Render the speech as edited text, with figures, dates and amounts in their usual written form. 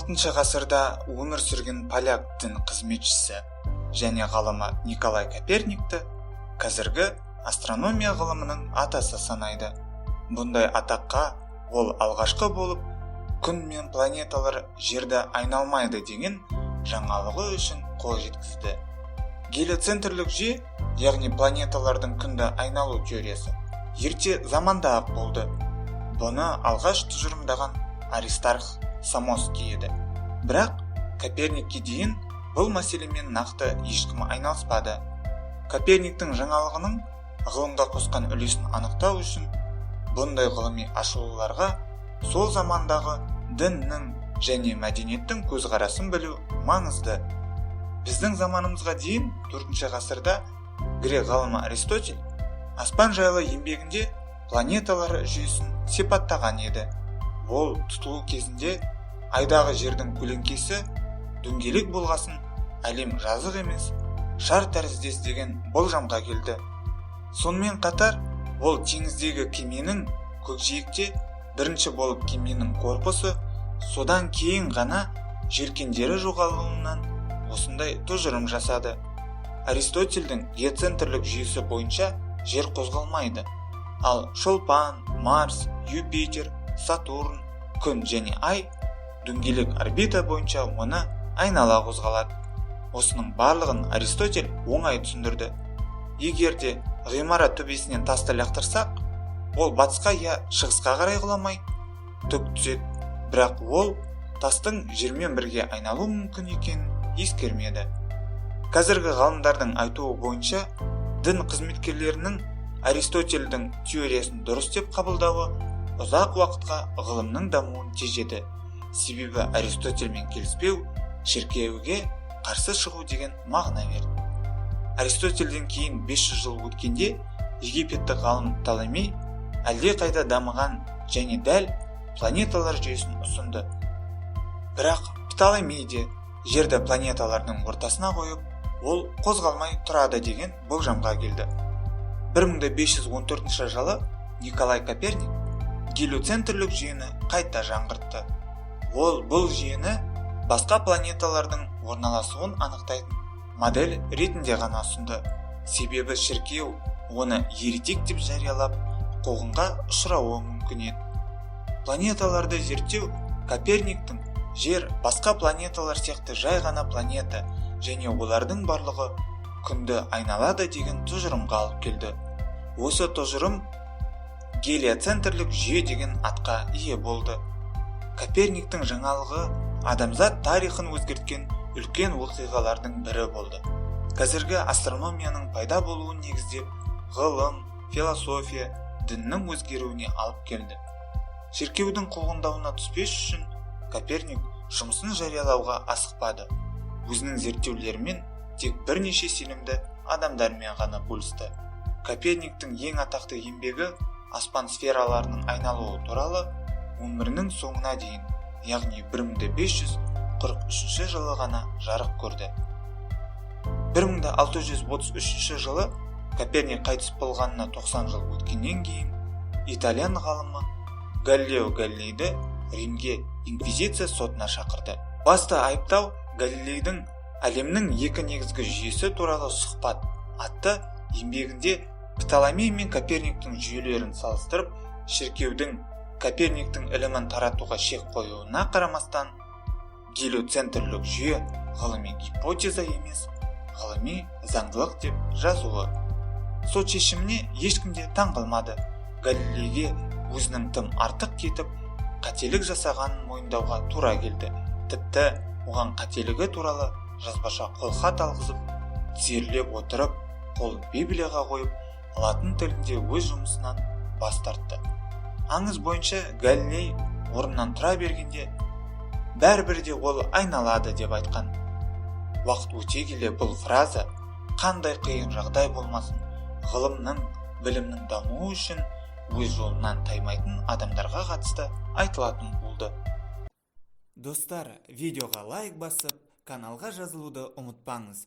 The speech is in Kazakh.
6 ғасырда өмір сүрген поляк дін қызметшісі және ғалымы Николай Коперникті қазіргі астрономия ғылымының атасы санайды. Бұндай атаққа ол алғашқы болып күн мен планеталар жерді айналмайды деген жаңалығы үшін қол жеткізді. Гелиоцентрлік жүйе, яғни планеталардың күнді айналу теориясы, ерте заманда-ақ болды. Бұны алғаш тұжырымдаған Аристарх Самосский еді. Бірақ Коперникке дейін бұл мәселемен нақты ешкім айналыспады. Коперниктің жаңалығының ғылымға қосқан үлесін анықтау үшін бұндай ғылыми ашылуларға сол замандағы діннің және мәдениеттің көзқарасын білу маңызды. Біздің заманымызға дейін 4 ғасырда грек ғалымы Аристотель аспан жайлы еңбегінде планеталар жүйесін сипаттаған еді. Ол тұтылу кезінде айдағы жердің көлеңкесі дөңгелек болғасын, әлем жазық емес, шар тәріздес деген болжамға келді. Сонымен қатар ол теңіздегі кеменің көкжиекте бірінші болып кеменің корпусы, содан кейін ғана желкендері жоғалуынан осындай тұжырым жасады. Аристотельдің геоцентрлік жүйесі бойынша жер қозғалмайды, ал Шолпан, Марс, Юпитер, Сатурн, Күн және Ай дөңгелек орбита бойынша оны айнала қозғалады. Осының барлығын Аристотель оңай түсіндірді. Егер де ғимарат төбесінен тасты лақтырсақ, ол батысқа я шығысқа қарай құламай, түк түседі. Бірақ ол тастың жермен бірге айналу мүмкін екенін ескермеді. Қазіргі ғалымдардың айтуы бойынша, дін қызметкерлерінің Аристотельдің теориясын дұрыс деп қабылдауы ұзақ уақытқа ғылымның дамуын тежеді, себебі Аристотельмен келіспеу шіркеуге қарсы шығу деген мағына берді. Аристотельден кейін 500 жыл өткенде египеттік ғалым Птоломей әлдеқайда дамыған және дәл планеталар жүйесін ұсынды. Бірақ Птоломей де жерді планеталардың ортасына қойып, ол қозғалмай тұрады деген болжамға келді. 1514 жылы Николай Коперник гелиоцентрлік жүйені қайта жаңғыртты. Ол бұл жүйені басқа планеталардың орналасуын анықтайтын модель ретінде ғана ұсынды, себебі шіркеу оны еретик деп жариялап, қуғынға ұшырауы мүмкін еді. Планеталарды зерттеу Коперниктің жер басқа планеталар сияқты жай ғана планета және олардың барлығы күнді айналады деген тұжырымға алып келді. Осы тұжырым гелиоцентрлік жүйе деген атқа ие болды. Коперниктің жаңалығы адамзат тарихын өзгерткен үлкен оқиғалардың бірі болды. Қазіргі астрономияның пайда болуын негіздеп, ғылым, философия, діннің өзгеруіне алып келді. Шіркеудің қуғындауына түспес үшін Коперник жұмысын жариялауға асықпады. Өзінің зерттеулерімен тек бірнеше сенімді адамдармен ғана бөлісті. Коперниктің ең атақты еңбегі, аспан сфераларының айналуы туралы, өмірінің соңына дейін, яғни 1543 жылы ғана жарық көрді. 1633 жылы, Коперник қайтыс болғанына 90 жыл өткеннен кейін, итальян ғалымы Галилео Галилейді Римге инквизиция сотына шақырды. Басты айыптау Галилейдің «Әлемнің екі негізгі жүйесі туралы сұхбат» атты еңбегінде Птоломей мен Коперниктің жүйелерін салыстырып, шіркеудің Коперниктің ілімін таратуға шек қоюына қарамастан, гелиоцентрлік жүйе ғылыми гипотеза емес, ғылыми заңдылық деп жазуы. Сот шешіміне ешкім де таң қалмады. Галилейге өзінің тым артық кетіп, қателік жасағанын мойындауға тура келді. Тіпті оған қателігі туралы жазбаша қолхат алғызып, тізерлеп отырып, қолын Библияға қойып, латын тілінде өз жұмысынан бас тартты. Аңыз бойынша, Галилей орнынан тұра бергенде, «Бәрібір де ол айналады» деп айтқан. Уақыт өте келе бұл фраза қандай қиын жағдай болмасын, ғылымның, білімнің дамуы үшін өз жолынан таймайтын адамдарға қатысты айтылатын болды. Достар, видеоға лайк басып, каналға жазылуды ұмытпаңыз.